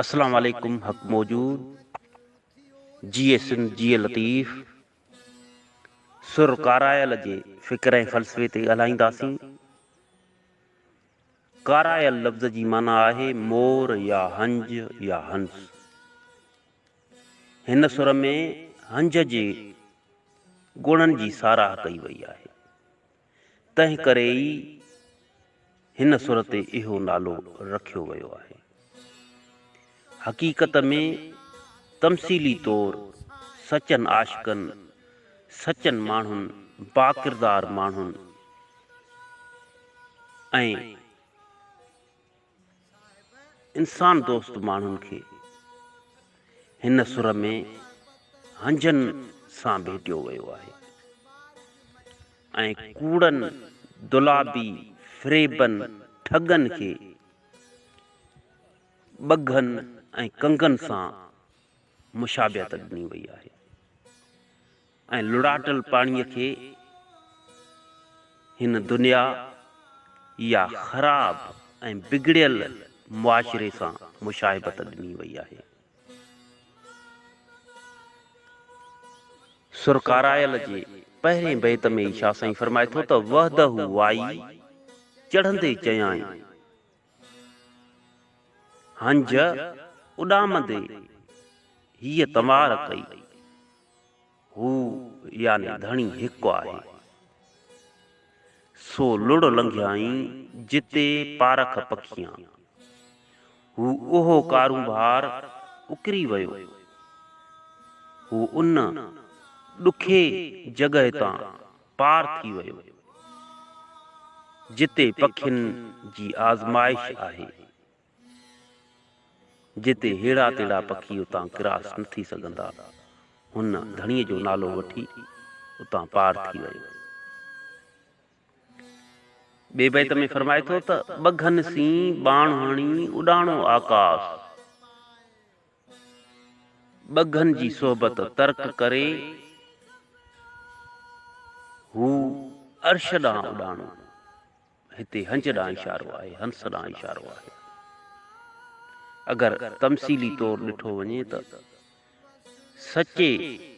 اسلام عليڪم حق موجود جيئي سنڌ جيئي لطيف سر ڪارايل جي فڪر ۽ فلسفي تي ڳالهائينداسين. ڪارايل لفظ جي معنيٰ آهي مور يا هنج يا هنس. هن سر ۾ هنج جي گڻن جي ساراهه ڪئي وئي آهي. تنهن ڪري ئي هن سر تي اهو نالو رکيو ويو آهي. حقيقت ۾ تمثيلي طور سچن عاشقن، سچن ماڻهن، باڪردار ماڻهن ۽. انسان دوست ماڻهن کي هن سر ۾ هنجن سان ڀيٽيو ويو آهي ۽ ڪوڙن، دولابي، فريبن، ٺڳن کي ٻگهن ۽ ڪنگن سان مشابهت ڏني وئي آهي ۽ لڙاٽل پاڻيء کي هن دنيا يا خراب ۽ بگڙيل معاشري سان مشاهبت ڏني وئي آهي. سر ڪارايل جي پهرين بيت ۾ ئي شاهه سائين فرمائي ٿو ته وحده وائي چڙهندي چيائين. هنج اڏامندي هيء تنوار ڪئي. هو يعني ڌڻي هڪ آهي. سو لڙ لنگهيائين جتي پارک پکيان. هو اهو ڪارونڀار اڪري ويو. هو ان ڏکي جڳهه تان پار ٿي ويو، جتي پکين جي آزمائش آهي، جتي هيڙا تيڙا پکي اتان ڪراس نه ٿي سگهندا، هن ڌڻيء جو نالو وٺي اتان پار ٿي ويو. ٻئي بيت ۾ فرمائي ٿو ته، ٻگهن سين ٻاڻ هڻي اڏاڻو آڪاس. ٻگهن جي صحبت ترڪ ڪري هو عرش ڏانهن اڏاڻو. هتي هنج ڏانهن اشارو آهي، هنس ڏانهن اشارو آهي. اگر تمثيلي طور ڏٺو وڃي ته سچي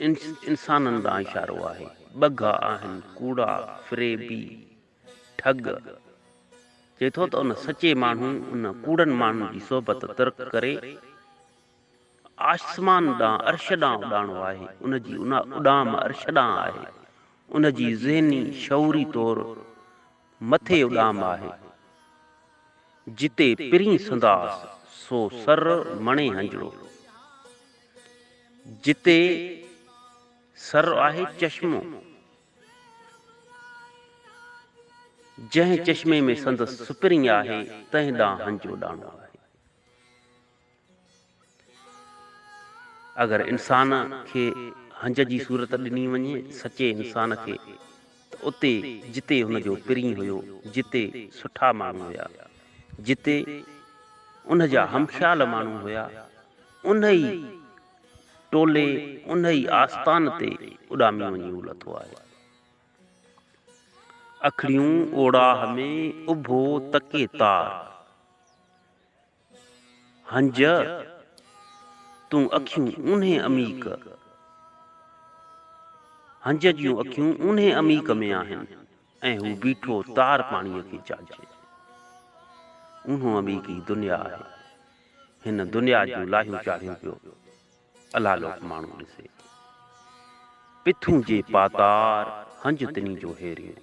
انسانن ڏانهن اشارو آهي. ٻگها آهن ڪوڙا، فريبي، ٺڳ. چئي ٿو ته ان سچي ماڻهو ان ڪوڙن ماڻهن جي صحبت ترڪ ڪري آسمان ڏانهن عرش ڏانهن اڏاڻو آهي، ان جي اڏام عرش ڏانهن آهي، ان جي ذهني شعوري طور مٿي اڏام آهي. جتي پرين سنداس سو سر مڻي هنجڙو. جتي سر آهي چشمو. جنهن چشمي ۾ سندس سپرين آهي، تنهن ڏانهن هنج اڏاڻو آهي. اگر انسان کي هنج جي صورت ڏني وڃي، سچي انسان کي، ته اتي جتي هن جو پرين هيو، جتي سٺا ماڻهو هيا، جتي ان جا همخيال ماڻهو هيا، انهي ٽولي انهي آستان تي اڏامي وڃي هو لٿو آهي. اکڙيون اوڙاهه ۾ اڀو تڪي تار. هنج تون اکيون اونهي عميق. هنج جون اکيون اونهي عميق ۾ آهن ۽ هو بيٺو تار پاڻيء کي جاچي. اونهو عميق هي دنيا آهي. هن دنيا جون لاهيون چاڙهيون پيو الله لوڪ ماڻهو ڏسي. پٿون جي پاتار هنج تني جو هيريون.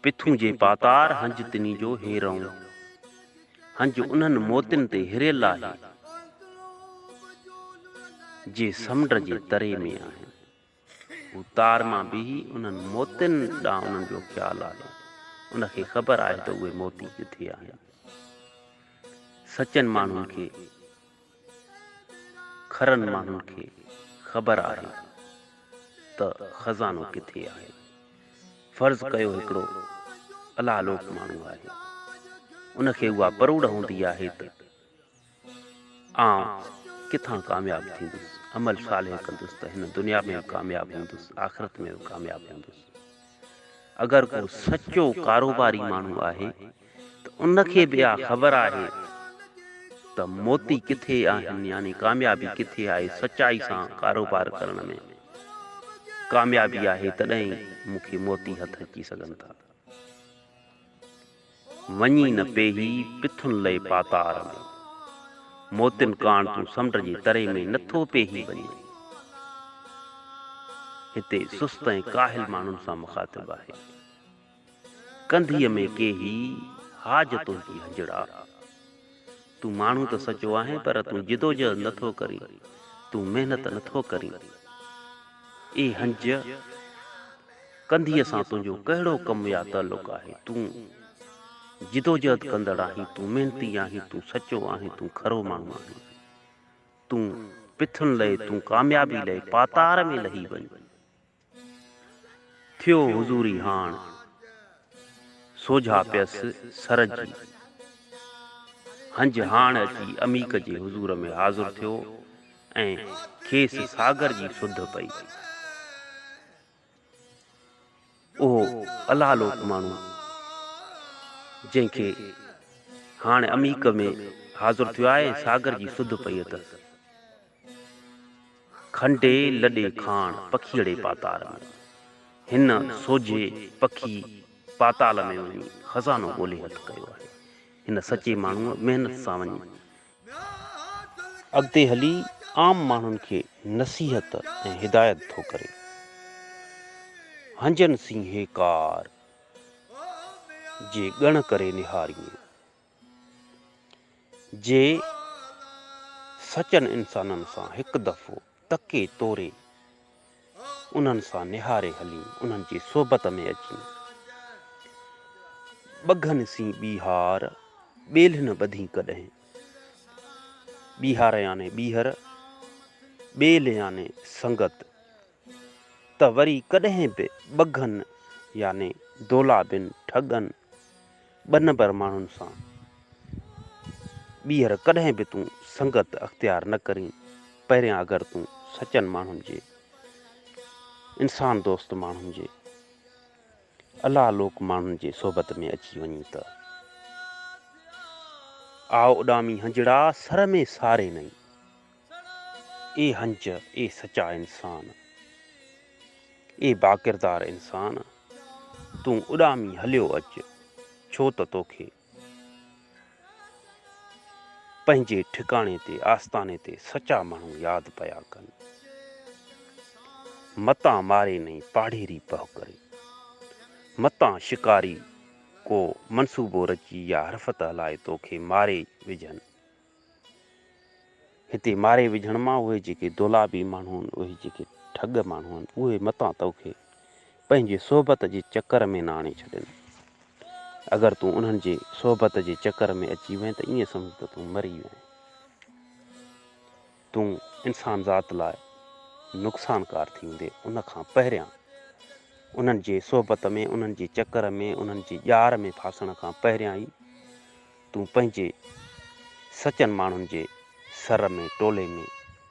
پٿون جي پاتار هنج تني جو هيرئون. هنج انهن موتين تي هريل آهي، جي سمنڊ جي تري ۾ آهن. هو تار مان بيهي انهن موتين ڏانهن انهن جو خيال آهي. ان کي خبر آهي ته اهي موتي ڪٿي آهن. سچن ماڻهن کي، کرن ماڻهن کي خبر آهي ته خزانو ڪٿي آهي. فرض ڪيو هڪڙو الله لوڪ ماڻهو آهي. ان کي اها پروڙ هوندي آهي ته آئون ڪٿان ڪامياب ٿيندس، عمل صالح ڪندس ته هن دنيا ۾ به ڪامياب هوندس، آخرت ۾ به ڪامياب هوندس. اگر ڪو سچو ڪاروباري ماڻهو آهي ته ان کي به اها خبر آهي ته موتي ڪٿي آهن يعني ڪاميابي ڪٿي آهي سچائي سان ڪاروبار ڪرڻ ۾ ڪاميابي آهي تڏهن ئي مون کي موتي هٿ اچي سگهن ٿا. وڃي نه پيهي پٿن لئي پاتار ۾. موتين ڪاڻ تون سمنڊ جي تري ۾ نٿو پيهي وڃين. هتي سست ۽ ڪاهل ماڻهن سان مخاطب آهي. ڪنڌيء ۾ ڪيهي هاج تنهنجي هنجڙا. تون ماڻهو ته سچو آهين پر تون جدوجهد نٿو ڪرين، تون محنت نٿو ڪرين. اي هنج! ڪنڌيء سان تنهنجو ڪهڙو ڪم يا تعلق آهي؟ تون جدوجهد ڪندڙ آهين، تون محنتي آهين، تون سچو آهين، تون کرو ماڻهو آهين. تون پٿن لئي، تون ڪاميابي لئي پاتار ۾ لهي وڃ. ٿيو حضوري هاڻ، سوجها پيس سر جي. هنج هاڻ اچي عميق جي حضور ۾ حاضر ٿيو ۽ کيس ساگر جي سڌ پئي. اهو الله لوڪ ماڻهو، جنهن کي هاڻ عميق ۾ حاضر ٿيو آهي ۽ ساگر جي سڌ پئي اٿس. کنڊي لڏي کاڻ پکيئڙي پاتار ۾. هن سوجهي پکي پاتال ۾ وڃي خزانو ڳولي هٿ ڪيو آهي. هن سچي ماڻهوء محنت سان وڃي. اڳتي هلي عام ماڻهن کي نصيحت ۽ هدايت ٿو ڪري. هنجن سين هيڪار، جي ڳڻ ڪري نهاريين. جي سچن انسانن سان هڪ دفعو تڪي توري انهن سان نهاري هلين، انهن جي صحبت ۾ اچين. ٻگهن سين ٻيهار، ٻيلهه نه ٻڌين ڪڏهن. ٻيهار يعني ٻيهر، ٻيلهه يعني سنگت. ته وري ڪڏهن به ٻگهن يعني دولابين، ٺڳن، ٻه نمبر ماڻهن سان ٻيهر ڪڏهن به تون سنگت اختيار نه ڪرين، پهريان اگر تون سچن ماڻهن جي، انسان دوست ماڻهن جي، الله لوڪ ماڻهن جي صحبت ۾ اچي وڃين ته. آء اڏامي هنجڙا سر ۾ ساري نئين. اي هنج، اي سچا انسان، اي باڪردار انسان، تون اڏامي هليو اچ، ڇو ته توکي پنهنجي ٺڪاڻي تي، آستاني تي سچا ماڻهو ياد پيا ڪن. متان ماري نئين پاڙهيري پهه ڪري. متان شڪاري ڪو منصوبو رچي يا حرفت هلائي توکي ماري وجهن. هتي ماري وجهڻ مان اهي جيڪي دولابي ماڻهو آهن، اهي جيڪي ٺڳ ماڻهو آهن، اهي متان توکي پنهنجي صحبت جي چڪر ۾ نه آڻي ڇڏين. اگر تون انهن جي صحبت جي چڪر ۾ اچي وئين ته ائين سمجهه ته تون مري وئين. تون انسان ذات لاء نقصانڪار ٿي ويندين. ان کان پهريان انهن جي صحبت ۾، انهن جي چڪر ۾، انهن جي ڄار ۾ ڦاسڻ کان پهريان ئي تون پنهنجي سچن ماڻهن جي سر ۾ ٽولي ۾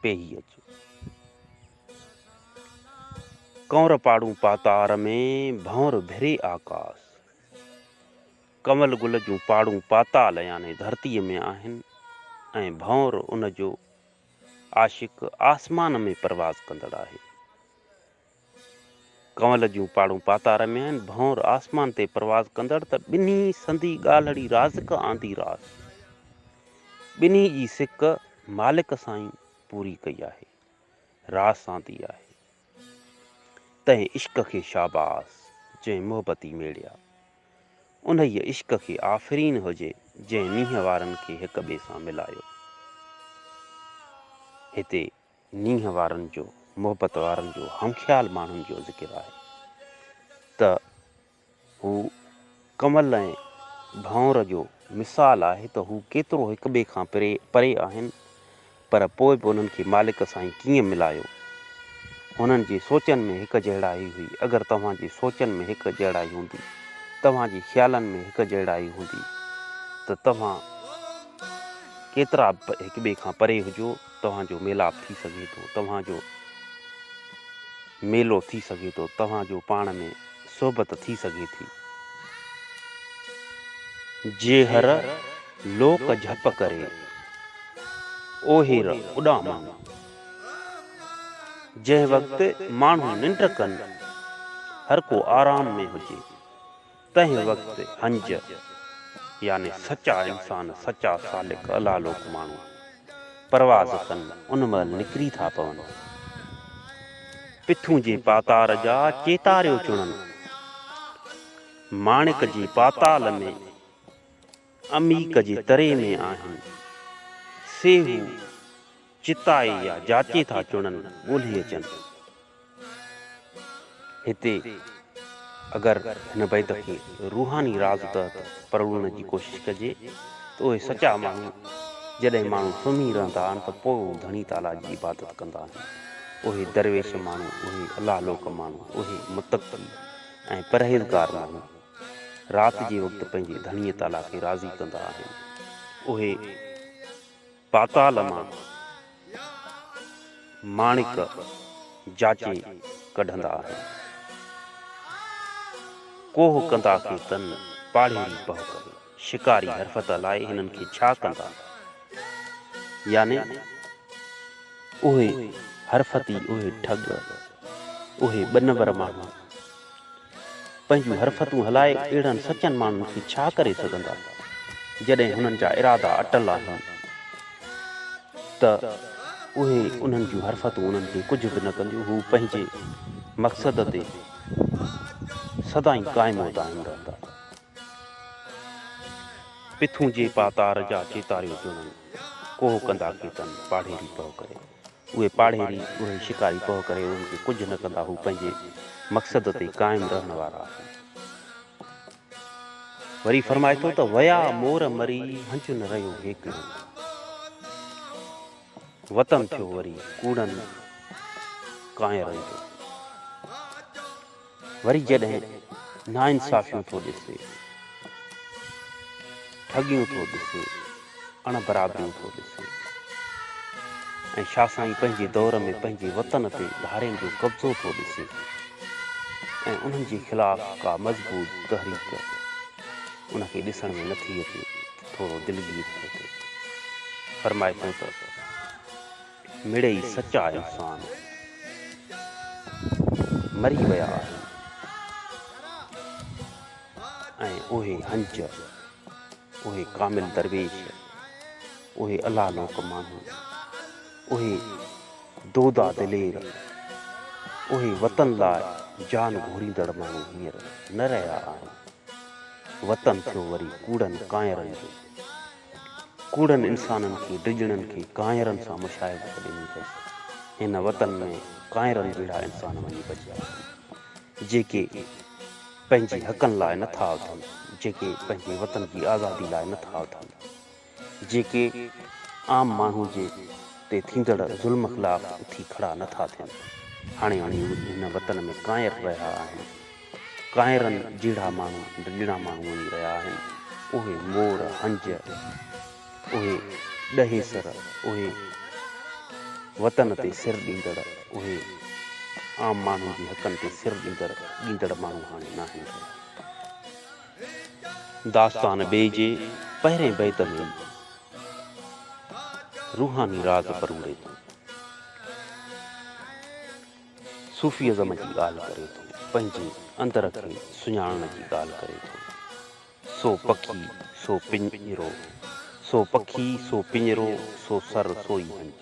پيهي اچ. ڪنور پاڙون پاتار ۾، ڀنور ڀري آڪاس. ڪنول گل جون پاڙون پاتال يعني ڌرتيء ۾ آهن ۽ ڀنور ان جو عاشق آسمان ۾ پرواز ڪندڙ آهي. ڪنول جون پاڙون پاتار ۾ آهن، ڀنور آسمان تي پرواز ڪندڙ ته ٻنهي سندي ڳالهڙي رازق آندي راس. ٻنهي جي سڪ مالڪ سائين پوري ڪئي آهي، راس آندي آهي. تنهن عشق کي شاباس، جنهن محبتي ميڙيا. انهيء عشق کي آفرين هجي، جنهن نينهن وارن کي هڪ ٻئي سان ملايو. هتي نينهن وارن جو، محبت وارن جو، همخيال ماڻهن جو ذڪر آهي ته هو ڪنول ۽ ڀنور جو مثال آهي ته هو ڪيترو هڪٻئي کان پري پري آهن پر پوء به انهن کي مالڪ سائين ڪيئن ملايو. هنن جي سوچن ۾ هڪ جهڙائي هئي. اگر توهان جي سوچن ۾ هڪ جهڙائي هوندي، توهان جي خيالن ۾ هڪ جهڙائي هوندي ته توهان ڪيترا به هڪٻئي کان پري هجو، توهان جو ميلاپ ٿي سگهي ٿو، توهان جو ميلو ٿي سگهي ٿو، توهان جو پاڻ ۾ صحبت ٿي سگهي ٿي. جيهر لوڪ جهپ ڪري، اوهير اڏامن. جنهن وقت ماڻهو ننڊ ڪن، هر ڪو آرام ۾ هجي، تنهن وقت هنج يعني سچا انسان، سچا سالڪ، الله لوڪ ماڻهو پرواز ڪن، ان مهل نڪري ٿا پون. پٿون جي پاتار جا چيتاريو چڻن. ماڻڪ جي پاتال ۾. عميق جي تري ۾ آهن، سي هو چتائي يا جاچي ٿا چڻن، ڳولهي اچن. هتي اگر هن بيت کي روحاني راز تحت پروڙڻ جي ڪوشش ڪجي ته اهي سچا ماڻهو جڏهن ماڻهو سمهي رهندا آهن ته پوء هو ڌڻي تعاليٰ جي عبادت ڪندا آهن. اهي درويش ماڻهو، اهي الله لوڪ ماڻهو، اهي متقي ۽ پرهيزگار ماڻهو رات جي وقت پنهنجي ڌڻيء تعاليٰ کي راضي ڪندا آهن. اهي پاتال مان ماڻڪ جاچي ڪڍندا آهن. ڪوهه ڪندا کي تن پاڙهيري پهه ڪري. شڪاري حرفت هلائي هنن کي ڇا ڪندا؟ يعني اهي حرفتي، اهي ٺڳ، اهي ٻه نمبر ماڻهو. پنهنجون حرفتون هلائي اهڙن سچن ماڻهن کي ڇا ڪري سگهندا، جڏهن هنن جا ارادا اٽل آهن ته اهي انهن جون حرفتون انهن کي ڪجهه به نه ڪنديون، هو پنهنجي مقصد تي سدائين قائم و دائم رهندا. پٿون جي پاتار جا چيتاريو چڻن، ڪوهه ڪندا ڪيتن، پاڙهيري پهه ڪري. اهي پاڙهيري، اهي شڪاري پهه ڪري انهن کي ڪجهه نه ڪندا، هو پنهنجي مقصد تي قائم رهڻ وارا آهن. وري فرمائي ٿو ته ويا مور مري هنج نه رهيو هيڪڙو، وطن ٿيو وري ڪوڙن ڪانئرن جو. وري جڏهن ناانصافيون ٿو ڏسي، ٺڳيون ٿو ڏسي، اڻ برابريون ٿو ڏسي ۽ شاهه سائين پنهنجي دور ۾ پنهنجي وطن تي ڌارين جو قبضو ٿو ڏسي ۽ انهن جي خلاف ڪا مضبوط تحريڪ ان کي ڏسڻ ۾ نٿي اچي ته ٿورو دلگير ٿو ٿئي. فرمائي ٿو ته. مڙئي سچا انسان مري ويا آهن ۽ اهي هنج، اهي ڪامل درويش، اهي الله لوڪ ماڻهو، اهي دودا دلير، اهي وطن لاء جان گهوريندڙ ماڻهو هينئر نه رهيا آهن. وطن ٿيو وري ڪوڙن ڪانئرن جو. ڪوڙن انسانن کي، ڊڄڻن کي ڪانئرن سان مشاهبت ڏني اٿس. هن وطن ۾ ڪانئرن جهڙا انسان وڃي بچيا آهن، جيڪي پنهنجي حقن لاء نه ٿا اٿن، جيڪي پنهنجي وطن جي آزادي لاء نه ٿا اٿن، جيڪي عام ماڻهو جي تي ٿيندڙ ظلم خلاف اٿي کڙا نه ٿا ٿين. هاڻي وڃي هن وطن ۾ ڪانئر رهيا آهن. ڪانئرن جهڙا ماڻهو، ڊڄڻا ماڻهو وڃي رهيا آهن. اهي مور، هنج، اهي ڏهيسر، اهي وطن تي سر ڏيندڙ، اهي عام ماڻهن جي حقن تي سر ڏيندڙ ڏيندڙ ماڻهو هاڻي ناهن رهيا. داستان ٻئي جي پهرين بيت ۾ ئي روحاني راز پروڙي ٿو. صوفي ازم جي ڳالهه ڪري ٿو، پنهنجي اندر کي سڃاڻڻ جي ڳالهه ڪري ٿو. سو پکي سو پڃرو، سو پکي سو پڃرو، سو سر سو ئي هنج.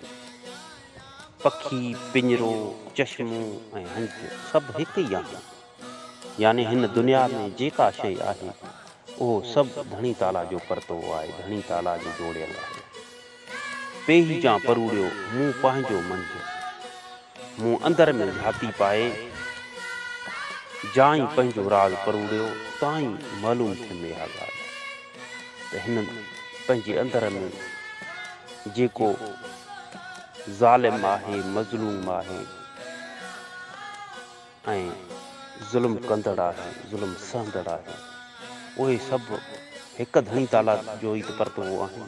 پکي، پڃرو، چشمو ۽ هنج سڀ هڪ ئي آهن. يعني هن دنيا ۾ جيڪا شيء آهي، اهو سڀ ڌڻي تعاليٰ جو پرتوو آهي، ڌڻي تعاليٰ جو جوڙيل آهي. پيهي جان پروڙيو، مون پنهنجو منجهه. مون اندر ۾ جھاتي پائي، جان ئي پنهنجو راز پروڙيو، تان ئي معلوم ٿيم اها ڳالهه ته هن پنهنجي اندر ۾ جيڪو ظالم آهي، مظلوم آهي ۽ ظلم ڪندڙ آهي، ظلم سهندڙ آهي، اهي سڀ هڪ ڌڻي تعاليٰ جو ئي ته پرتوو آهن.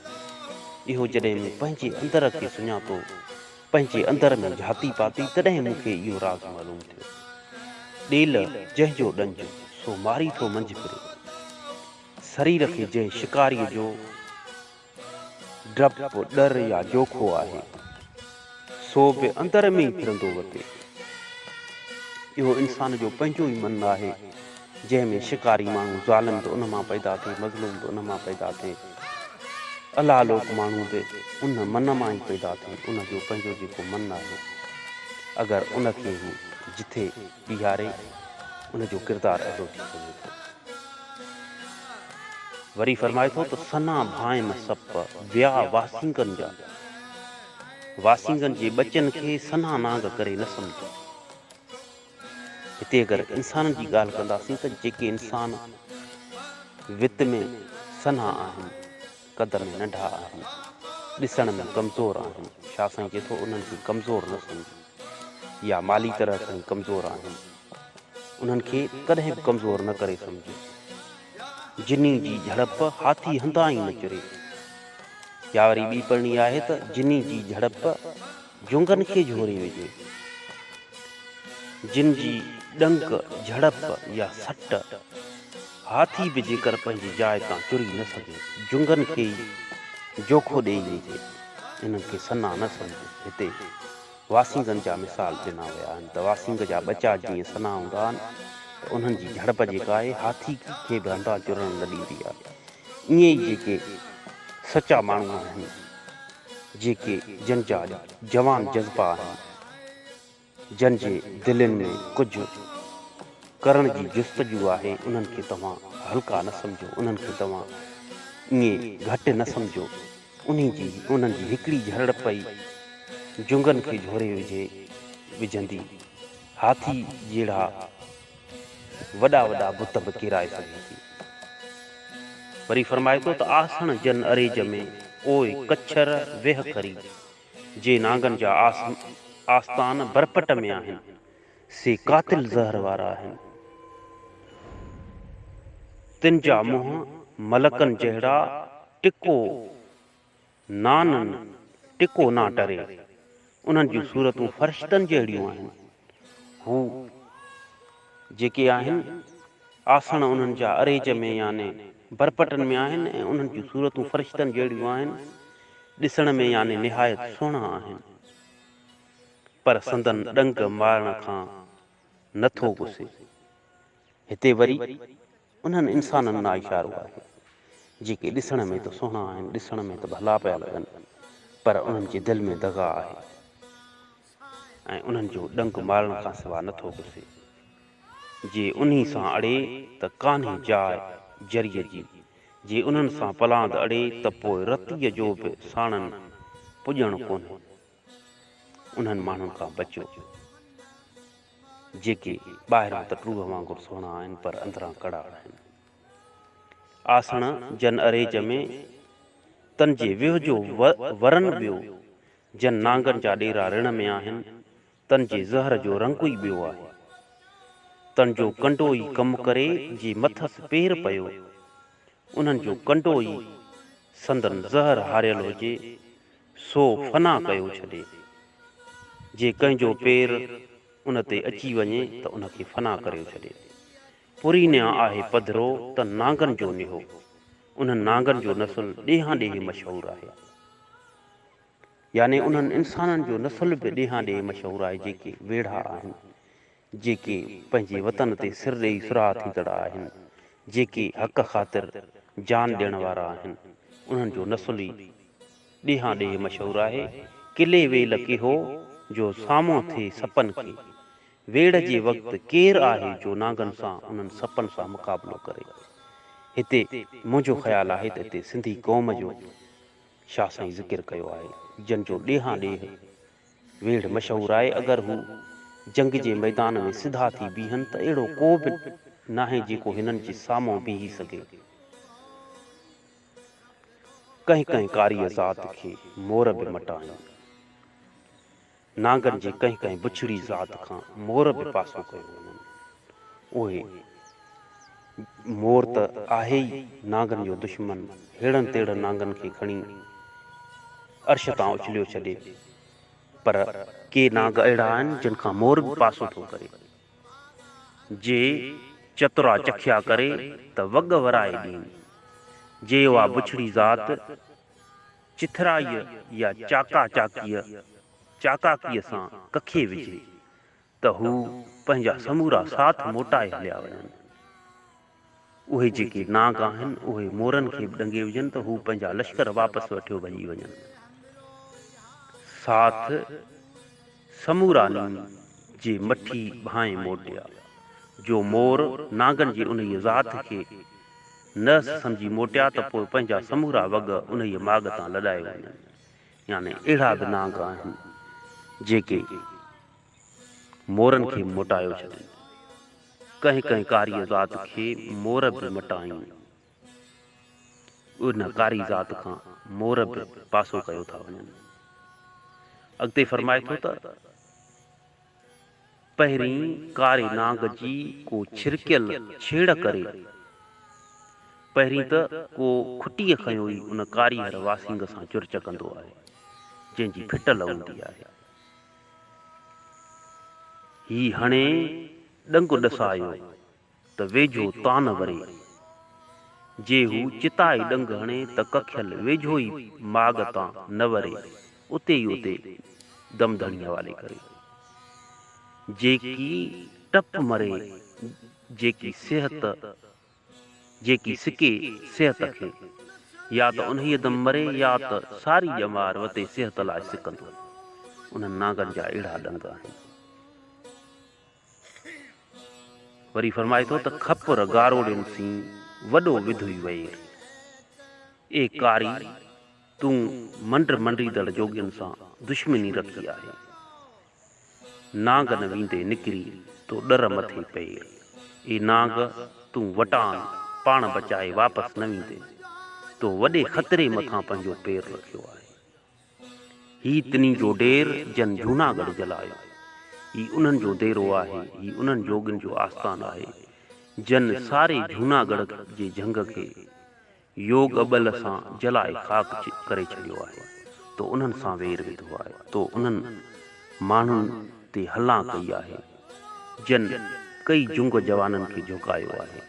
اهو جڏهن مون پنهنجي اندر کي سڃاتو پنهنجي اندر ۾ جھاتي پاتي، تڏهن مون کي اهو راز معلوم ٿيو. ڏيل جنهن جو ڏنج، سو ماري ٿو منجھ ڦري. سرير کي جنهن شڪاريء جو ڊپ، ڏر يا جوکو آهي، سو به اندر ۾ ئي ڦرندو وتي. اهو انسان جو پنهنجو ئي من آهي، جنهن ۾ شڪاري ماڻهو ظالم به ان مان پيدا ٿئي، مظلوم به ان مان پيدا ٿئي، الله لوڪ ماڻهو به ان من مان ئي پيدا ٿئي، ان جو پنهنجو جيڪو من آهي، اگر ان کي هو جٿي بيهاري، ان جو ڪردار اهڙو ٿي سگهي ٿو. وري فرمائي ٿو ته سنا ڀانئم سپ، ويا واسينگن جا. واسينگن جي ٻچن کي سنها نانگ ڪري نه سمجهه. هتي اگر انسانن جي ڳالهه ڪنداسين ته جيڪي انسان وت ۾ سنها آهن، قد ۾ ننڍا آهن، ڏسڻ ۾ ڪمزور آهن، شاهه سائين چئي ٿو انهن کي ڪمزور نه سمجهه يا مالي طرح کڻي ڪمزور آهن، انهن کي ڪڏهن به ڪمزور نه ڪري سمجهه. جني جي جهڙپ هاٿي هنڌان ئي نه چري. يا وري ٻي پڙهڻي آهي ته جني جي جهڙپ جهونگن کي جهوري وجهي. جن جي ڏنگ، جهڙپ يا سٽ هاٿي به جيڪر پنهنجي جاء تان چري نه سگهي، جهونگن کي ئي جوکو ڏيئي وجهي. انهن کي سنا نه سمجهه. هتي واسينگن جا مثال ڏنا ويا آهن ته واسينگ جا ٻچا جيئن سنا هوندا آهن ته انهن جي جهڙپ جيڪا آهي هاٿي کي به هنڌان چرڻ نه ڏيندي آهي. ائين ئي جيڪي سچا ماڻهو آهن، جيڪي جن جا جوان جذبا آهن، جن جي دلين ۾ ڪجهه ڪرڻ جي جستجو آهي، انهن کي توهان هلڪا نه سمجهو، انهن کي توهان ائين گهٽ نه سمجهو، انهي جي انهن جي هڪڙي جهرڙ پئي جهنگن کي جهوري وجهي وجهندي، هاٿي جهڙا وڏا وڏا بت به ڪيرائي سگهي ٿي. وري فرمائي ٿو ته آسڻ جن اريج ۾، اوء ڪڇر ويهه کري، جي نانگن جا آستان برپٽ ۾ آهن، سي قاتل زهر وارا آهن. تن جا منهن ملڪن جهڙا، ٽڪو نانن ٽڪو نا ٽري. انهن جون صورتون فرشتن جهڙيون آهن. هو جيڪي آهن، آسڻ انهن جا اريج ۾ يعني برپٽن ۾ آهن ۽ انهن جون صورتون فرشتن جهڙيون آهن، ڏسڻ ۾ يعني نهايت سهڻا آهن. پر سندن ڏنگ مارڻ کان نه ٿو گسي. هتي وري انهن انسانن ڏانهن اشارو آهي، جيڪي ڏسڻ ۾ ته سهڻا آهن، ڏسڻ ۾ ته ڀلا پيا لڳن، پر انهن جي دل ۾ دغا آهي ۽ انهن جو ڏنگ مارڻ کان سوا نه ٿو گسي. جي انهي سان اڙي ته ڪانهي جاء جريء جي، جي انهن سان پلاند اڙي ته پوء رتيء جو به ساڻن پڄڻ ڪونهي. انهن ماڻهن کان بچو، جيڪي ٻاهران ته ٽوهه وانگر سهڻا آهن پر اندران ڪڙا آهن. آسڻ جن اريج ۾، تن جي ويهه جو ورن ٻيو، جن نانگن جا ڏيرا رڻ ۾ آهن، تن جي زهر جو رنگ ئي ٻيو آهي. تن جو ڪنڊو ئي ڪم ڪري جي مٿس پير پيو، انهن جو ڪنڊو ئي سندن زهر هاريل هجي، سو فنا ڪيو ڇڏي. جي ڪنهن جو پير ان تي اچي وڃي ته ان کي فنا ڪريو ڇڏي. پرينيان آهي پڌرو ته نانگن جو نيهو. انهن نانگن جو نسل ڏيهان ڏيهه مشهور آهي. يعني انهن انسانن جو نسل به ڏيهان ڏيهه مشهور آهي جيڪي ويڙها آهن. جيڪي پنهنجي وطن تي سر ڏيئي سرها ٿيندڙ آهن، جيڪي حق خاطر جان ڏيڻ وارا آهن، انهن جو نسل ئي ڏيهان ڏيهه مشهور آهي. قلعي ويل ڪيهو جو سامهون ٿئي سپن کي. ويڙهه جي وقت ڪير آهي جو نانگن سان انهن سپن سان مقابلو ڪري. هتي منهنجو خيال آهي ته هتي سنڌي قوم جو شاهه سائين ذڪر ڪيو آهي، جن جو ڏيهان ڏيهه ويڙهه مشهور آهي، اگر هو جنگ جي ميدان ۾ سڌا ٿي بيهن ته اهڙو ڪو به ناهي جيڪو هنن جي سامهون بيهي سگهي. ڪنهن ڪنهن ڪاريء ذات کي مور به مٽائين. نانگن جي ڪنهن ڪنهن بڇڙي ذات کان مور به پاسو ڪيو وڃن. اهي مور ته آهي ئي نانگن جو دشمن، ههڙن تهڙن نانگن کي کڻي عرش تان اڇليو ڇڏي. پر ڪي نانگ اهڙا آهن جن کان مور به پاسو ٿو ڪري. جي چترا چکيا ڪري ته وڳ ورائي ڏين. جي اها بڇڙي ذات. چٿرائيء يا چاڪا چاڪيء، چاڪاڪيء سان ڪکي وجهي ته هو پنهنجا سمورا ساٿ موٽائي هليا وڃن. اهي جيڪي نانگ آهن، اهي مورن کي به ڏنگي وجهن ته هو پنهنجا لشڪر واپس وٺيو ڀڄي وڃن. ساٿ سمورا نيم جي مٺي ڀانء موٽيا، جو مور نانگن جي انهيء ذات کي نحس سمجهي موٽيا ته پوء پنهنجا سمورا وڳ انهيء ماڳ تان لڏايو وڃن. يعني اهڙا به نانگ آهن، جيڪي مورن کي موٽايو ڇڏين. ڪنهن ڪنهن ڪاريء ذات کي مور به مٽائين. ان ڪاري ذات کان مور به پاسو ڪيو ٿا وڃن. اڳتي فرمائي ٿو ته، پهرين ڪاري نانگ جي ڪو ڇرڪيل ڇيڙ ڪري، پهرين ته ڪو کٽيء کنيو ئي ان ڪاريهر واسينگ سان چرچ ڪندو آهي، جنهن جي ڦٽل هوندي آهي. هي هڻي ڏنگ ڏسايو ته ويجهو تان وري. جي هو چتائي ڏنگ هڻي ته ڪکيل ويجهو ئي ماڳ تان نه وري، اتي ئي اتي دم ڌڻي حوالي ڪري. جيڪي ٽپ مري، جيڪي صحت. جيڪي سڪي صحت کي، يا ته انهيء دم مري يا ته ساري ڄمار وتي صحت لاء سڪندو. انهن نانگن جا اهڙا ڏنگ آهن. وري فرمائي ٿو ته کپر گاروڙين سين وڏو وڌوئي وير. اي ڪاري! تون منڊ منڊيندڙ جوڳين سان دشمني رکي آهي. نانگ نه ويندي نڪري تو ڏر مٿي پير. اي نانگ تون وٽان پاڻ بچائي واپس نه ويندين. تو وڏي خطري مٿان پنهنجو پير رکيو آهي. هي تني جو ڊير جن جهوناڳڙهه جلايو. هي انهن جو ديرو آهي، هي انهن جوڳين جو آستان آهي، جن ساري جهوناڳڙهه جي جهنگ کي يوڳ ٻل سان جلائي خاڪ ڪري ڇڏيو آهي، تو انهن سان وير وڌو آهي، تو انهن ماڻهن تي هلان ڪئي آهي، جن ڪئي جنگ جوانن کي جهڪايو آهي،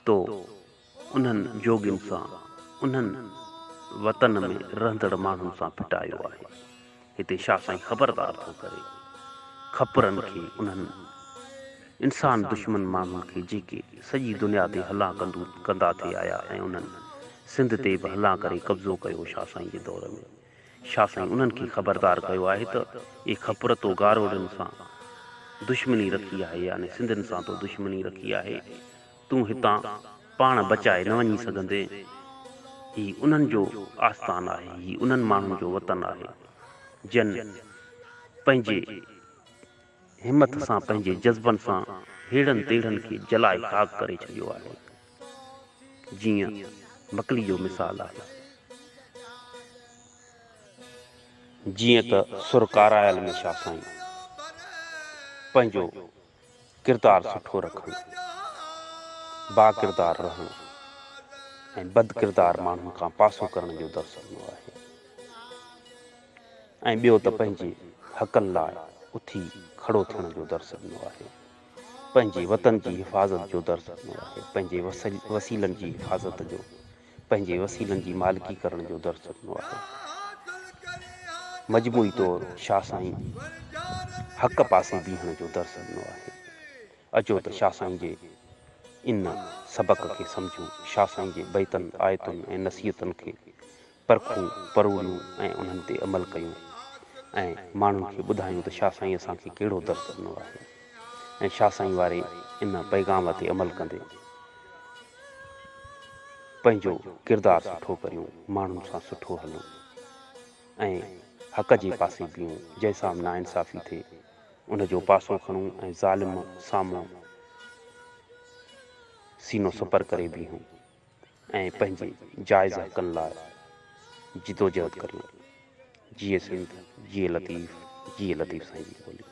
تو انهن جوڳين سان، انهن وطن ۾ رهندڙ ماڻهن سان ڦٽايو آهي. هتي شاهه سائين خبردار ٿو ڪري کپرن کي، انهن انسان دشمن ماڻهن کي جيڪي سڄي دنيا تي هلان ڪندا ٿي آيا ۽ انهن سنڌ تي به هلان ڪري قبضو ڪيو شاهه سائين جي دور ۾ شاهه سائين انهن کي خبردار ڪيو آهي ته اي کپر تو گاروڙين سان دشمني رکي آهي يعني سنڌين سان تو دشمني رکي آهي تون هتان پاڻ بچائي نه وڃي سگهندين. هي انهن جو آستان آهي، هي انهن ماڻهن جو وطن آهي، جن پنهنجي همٿ سان، پنهنجي جذبن سان هيڙن تيڙن کي جلائي خاڪ ڪري ڇڏيو آهي. جيئن مڪلي جو مثال آهي. جيئن ته سر ڪارايل ۾ شاهه سائين پنهنجو ڪردار سٺو رکڻ، باڪردار رهڻ ۽ بدڪردار ماڻهن کان پاسو ڪرڻ جو درس ڏنو آهي ۽ ٻيو ته پنهنجي حقن لاء اٿي کڙو ٿيڻ جو درس ڏنو آهي، پنهنجي وطن جي حفاظت جو درس ڏنو آهي، پنهنجي وسيلن جي حفاظت جو پنهنجي وسيلن جي مالڪي ڪرڻ جو درس ڏنو آهي. مجموعي طور شاهه سائين حق پاسي بيهڻ جو درس ڏنو آهي. اچو ته شاهه سائين جي ان سبق کي سمجهون، شاهه سائين جي بيتن، آيتن ۽ نصيحتن کي پرکون، پروڙيون ۽ انهن تي عمل ڪيون ۽ ماڻهن کي ٻڌايون ته شاهه سائين اسان کي ڪهڙو درس ڏنو آهي ۽ شاهه سائين واري ان پيغام تي عمل ڪندي پنهنجو ڪردار سٺو ڪريون، ماڻهن سان سٺو هلون ۽ حق جي پاسي بيهون، جنهن سان به ناانصافي ٿئي ان جو پاسو کڻون ۽ ظالم سامهون سينو سپر ڪري بيهون ۽ پنهنجي جائز حقن لاء جدوجهد ڪريون. جيئي سنڌ، جيئي لطيف، جيئي لطيف سائين جي ٻولي.